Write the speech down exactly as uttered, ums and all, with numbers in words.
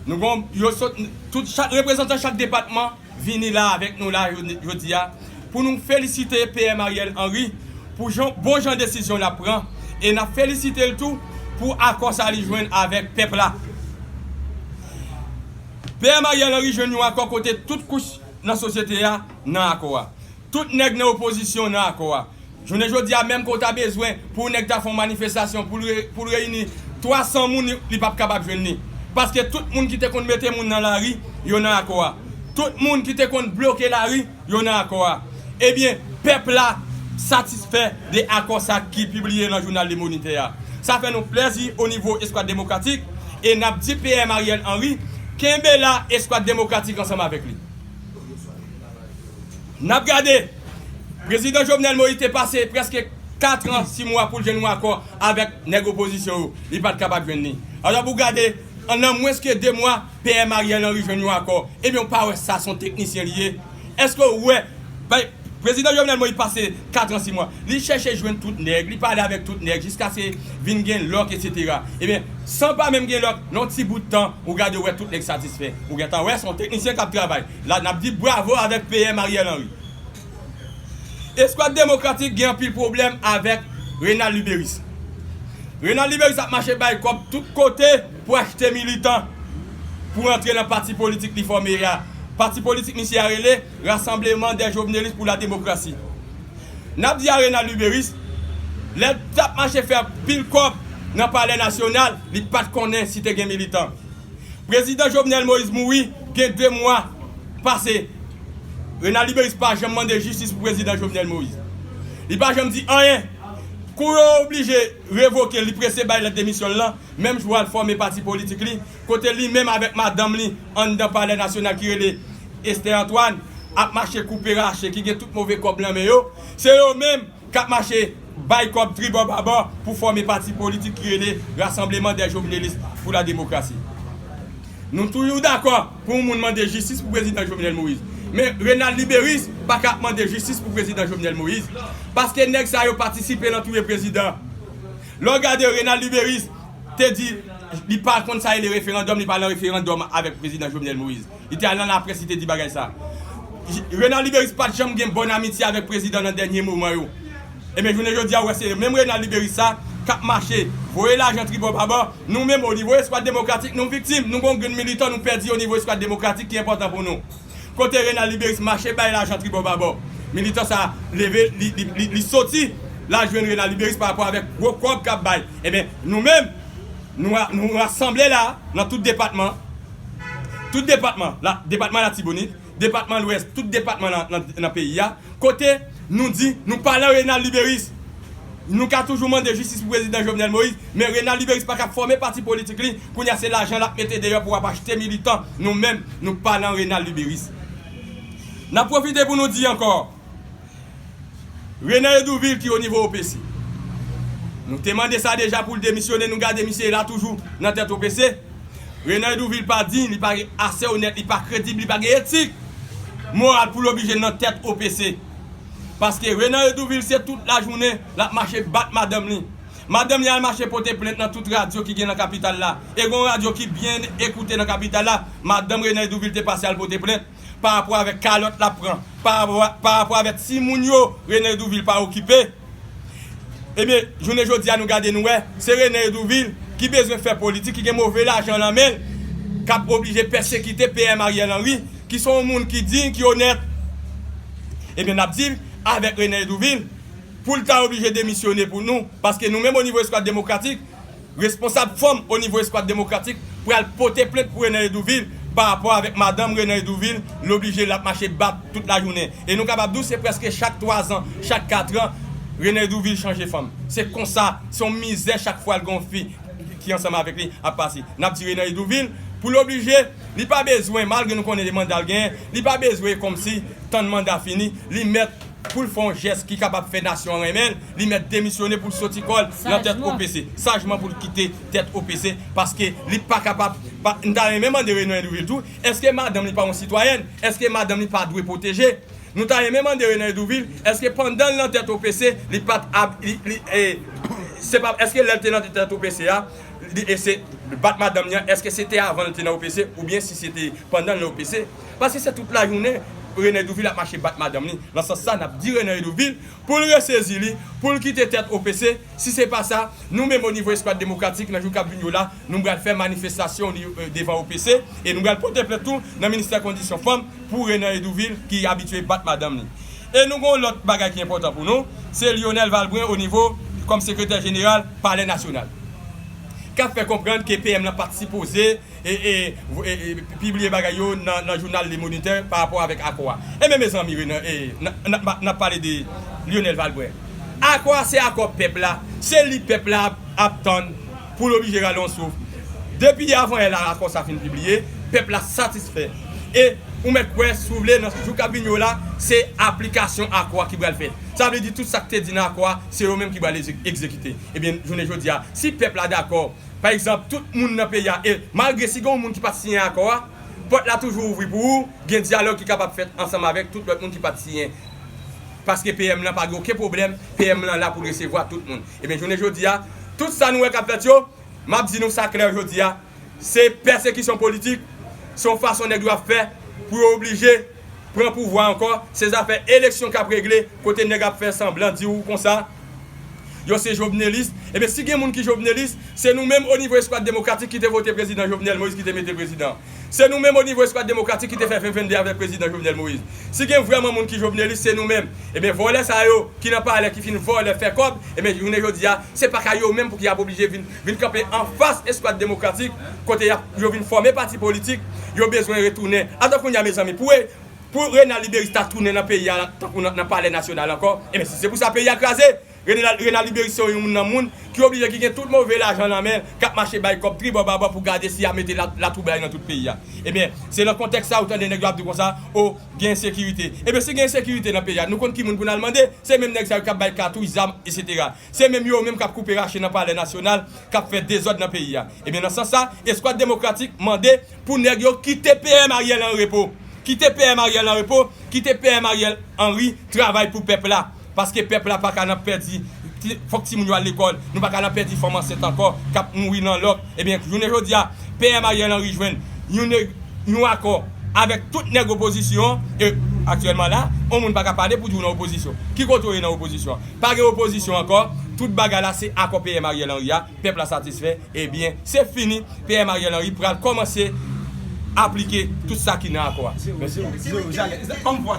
Nou gon, yo sot, tout chak reprezantan chak depatman vini la avèk nou la jodi a pou nou felisite P M Ariel Henry pou jan, bon jan desizyon l ap pran, e n ap felisite l tou pou akò sa li jwenn avèk pèp la. P M Ariel Henry jwenn yon akò kote tout kouch nan sosyete a nan akò a. Tout nèg nan opozisyon nan akò a. Jounen jodi a, menm ke w ta bezwen pou yon nèg ta fè yon manifestasyon pou l re, pou l reyini twa san moun, li p ap kapab jwenn li. Paske tout moun ki te konn mete moun nan lari, yo nan akò a. Tout moun ki te konn bloke lari, yo nan akò a. Ebyen, pèp la satisfè de akò sa ki pibliye nan jounal Le Moniteur a. Sa fè nou plèzi o nivo Eskwad Demokratik e n ap di P M Ariel Henry, kenbe la, Eskwad Demokratik ansanm avèk li. N ap gade, Prezidan Jovenel Moïse te pase prèske kat an, sis mwa pou l jwenn yon akò avèk nèg opozisyon yo. Li pa t kapab jwenn li. Alò, pou w gade, an nan mwens ke de mwa, P M Ariel Henry jwenn yon akò. Ebyen, w pa wè sa se yon teknisyen li ye? Èske w wè, bay, Prezidan Jovenel Moïse pase kat an, sis mwa. Li chèche jwenn tout nèg, li pale avèk tout nèg, jiskaske vin gen lòk, etsetera. Ebyen, san pa menm gen lòk, nan yon ti bout tan, ou gade, ou wè tout nèg satisfè. Ou gentan wè, se yon teknisyen k ap travay. La, n ap di bravo avèk P M Ariel Henry. Eskwad Demokratik gen anpil pwoblèm avèk Renald Luberice. Renald Luberice ap mache bay kòb tout kote pou achte militan pou rantre nan pati politik li fòme a. Pati politik misye a rele Rassemblement des Jovenelistes pour la Démocratie. N ap di a Renald Luberice, lè l t ap mache fè pil kòb nan Palè Nasyonal, li pa t konnen si te gen militan. Prezidan Jovenel Moïse mouri, gen de mwa pase. Renald Luberice pa janm mande jistis pou Prezidan Jovenel Moïse. Li pa janm di anyen. Kou yo oblije revoke l, li prese bay lèt demisyon l lan, menm jou a l fòme pati politik li, kote li menm avèk madanm li anndan Palè Nasyonal ki rele Esther Antoine ap mache koupe rache, ki gen tout move kòb nan men yo. Se yo menm k ap mache bay kòb tribò babò pou fòme pati politik ki rele Rassemblement des Jovenelistes pour la Démocratie. Nou toujou dakò pou yon moun mande jistis pou Prezidan Jovenel Moïse. Men Renald Luberice pa ka ap mande jistis pou Prezidan Jovenel Moïse, paske nèg sa yo patisipe nan touye prezidan. Lè w gade Renald Luberice te di li pa konn sa rele referandòm, li pa nan referandòm avèk Prezidan Jovenel Moïse. Li te al nan laprès, li te di bagay sa. J-, Renald Luberice pa t janm gen bòn amitye avèk prezidan nan dènye moman yo. Ebyen, jounen jodi a, ou wè se menm Renald Luberice sa k ap mache, voye lajan tribò babò. Nou menm, o nivo Eskwad Demokratik, nou viktim. Nou gon grenn militan nou pèdi o nivo Eskwad Demokratik ki enpòtan pou nou. Kote Renald Luberice mache bay lajan tribò babò. Militan sa leve, li, li, li, li soti, l al jwenn Renald Luberice pa rapò avèk gwo kòb k ap bay. Ebyen, nou menm, nou ra-, nou rasanble la, nan tout depatman, tout depatman, la, depatman Latibonit, depatman Lwès, tout depatman nan, nan, nan peyi a, kote nou di nou pa nan Renald Luberice. Nou ka toujou mande jistis pou Prezidan Jovenel Moïse, men Renald Luberice pa ka ap fòme pati politik li, kounye a se lajan l ap mete deyò pou ap achte militan. Nou menm, nou pa nan Renald Luberice. N ap pwofite pou nou di ankò, Renan Hédouville ki o nivo O P C. Nou te mande sa deja pou l demisyone, nou gade misye la toujou nan tèt O P C. Renan Hédouville pa diy, li pa ase onèt, li pa kredib, li pa gen etik, moral pou l oblije nan tèt O P C. Paske Renan Hédouville se tout lajounen l ap mache bat madanm li. Madanm li al mache pote plent nan tout radyo ki gen nan kapital la. E gon radyo ki byen ekoute nan kapital la, madanm Renan Hédouville te pase al pote plent pa rapò avèk kalòt l ap pran, pa rapò, pa rapò avèk timoun yo Renan Hédouville pa okipe. Ebyen, jounen jodi a nou gade nou wè, se Renan Hédouville ki bezwen fè politik, ki gen move lajan nan men l, k ap oblije pèsekite P M Ariel Henry, ki se yon moun ki diy, ki onèt. Ebyen, n ap di avèk Renan Hédouville, pou l ta oblije demisyone pou nou, paske nou menm o nivo Eskwad Demokratik, responsab fanm o nivo Eskwad Demokratik pral pote plent pou Renan Hédouville pa rapò avèk madanm Renan Hédouville, l oblije l ap mache bat tout lajounen. E nou kapab di w se prèske chak twazan, chak katran, Renan Hédouville chanje fanm. Se konsa, se yon mizè chak fwa l gen yon fi ki ansanm avèk li ap pase. N ap di Renan Hédouville, pou l oblije, li pa bezwen, malgre nou konnen de manda l genyen, li pa bezwen kòmsi tann manda fini, li mèt pou l fè yon jès ki kapab fè nasyon an renmen l, li mèt demisyone pou l soti kò l nan tèt O P C. Sajman pou l kite tèt O P C, paske li pa kapab, pa, m ta renmen mande Renan Hédouville tou, èske madanm li pa yon sitwayèn? Èske madanm li pa dwe pwoteje? Nou ta renmen mande Renan Hédouville, èske pandan l nan tèt O P C, li pa t ap, li, li, e, se pa, èske lè l te nan tèt O P C a, li, e se, bat madanm li an, èske se te avan l te nan O P C oubyen si se te pandan l nan O P C? Paske se tout lajounen Renan Hédouville ap mache bat madanm li. Nan sans sa, n ap di Renan Hédouville pou l resezi li, pou l kite tèt O P C. Si se pa sa, nou menm o nivo Eskwad Demokratik, nan jou k ap vin yo la, nou pral fè manifestasyon o ni- euh, devan O P C e nou pral pote plent tou nan Ministè Kondisyon Fanm pou Renan Hédouville ki abitye bat madanm li. E nou gen yon lòt bagay ki enpòtan pou nou, se Lionel Valbrun o nivo kòm sekretè jeneral Palè Nasyonal, k ap fè konprann ke P M lan pa t sipoze e, e, e, e, pibliye bagay yo nan, nan jounal Le Moniteur pa rapò avèk akò a. Ebyen, mezanmi, Renan, e, n, n, n ap pale de Lionel Valbrun. Akò a se akò pèp la. Se li pèp la ap, ap tann pou l oblije rale yon souf. Depi avan yè la akò sa fin pibliye, pèp la satisfè. E ou mèt kwè, si w vle, nan jou k ap vin yo la, se aplikasyon akò a ki pral fèt. Sa vle di tout sa k te di nan akò a, se yo menm ki pral egze- egzekite. Ebyen, jounen jodi a, si pèp la dakò, pa egzanp, tout moun nan peyi a, e malgre si gen yon moun ki pa t siyen akò a, pòt la toujou ouvri pou ou, gen dyalòg ki kapab fèt ansanm avèk tout lòt moun ki pa t siyen. Paske P M lan pa gen okenn pwoblèm, P M lan la pou l resevwa tout moun. Ebyen, jounen jodi a, tout sa nou wè k ap fèt yo, m ap di nou sa klè jodi a, se pèsekisyon politik, se yon fason nèg yo ap fè pou yo oblije pran pouvwa ankò, se zafè eleksyon k ap regle, kote nèg ap fè sanblan di w konsa, yo se jovnelis. Ebyen, si gen moun ki jovnelis, se nou menm o nivo Eskwad Demokratik ki te vote prezidan Jovenel Moïse ki te mete prezidan. Se nou menm o nivo Eskwad Demokratik ki te fè ven venn de avèk prezidan Jovenel Moïse. Si gen vrèman moun ki jovnelis, se nou menm. Ebyen, vòlè sa yo ki nan palè, ki fin vòlè, fè kòb, ebyen, jounen jodi a, se pa ka yo menm pou ki ap oblije vin, vin kanpe anfas Eskwad Demokratik, kote y ap, yo vin fòme pati politik, yo bezwen retounen. Atann kounye a, mezanmi, pou, pou Renan Liberis ta tounen nan peyi a, tankou nan, nan Palè Nasyonal ankò, ebyen, si se pou sa peyi a kraze, Renan, Renan Liberis se yon moun nan moun ki oblije ki gen tout move lajan nan men l, k ap mache bay kòb tribò babò pou gade si y a mete la, latwoublay nan tout peyi a. Ebyen, se nan kontèks sa ou tande nèg yo ap di konsa, o, gen ensekirite. Ebyen, si gen ensekirite nan peyi a, nou konn ki moun pou n al mande? Se menm nèg sa yo k ap bay katouch, zam, etsetera. Se menm yo menm k ap koupe rache nan Palè Nasyonal, k ap fè dezòd nan peyi a. Ebyen, nan sans sa, Eskwad Demokratik mande pou nèg yo kite P M Ariel an repo. Kite P M Ariel an repo, kite P M Ariel Henry travay pou pèp la. Paske pèp la pa ka nan pèdi, ti- fòk timoun yo al lekòl, nou pa ka nan pèdi fanm ansent ankò, k ap mouri nan lòk. Ebyen, jounen jodi a, P M Ariel Henry jwenn yon, yon akò avèk tout nèg opozisyon an, e aktyèlman la, yon moun pa ka pale pou di w nan opozisyon. Ki kote w ye nan opozisyon an? Pa gen opozisyon ankò, tout bagay la se akò P M Ariel Henry a, pèp la satisfè, ebyen, se fini, P M Ariel Henry pral kòmanse aplike tout sa ki nan akò a. Mèsi. Kòm vwa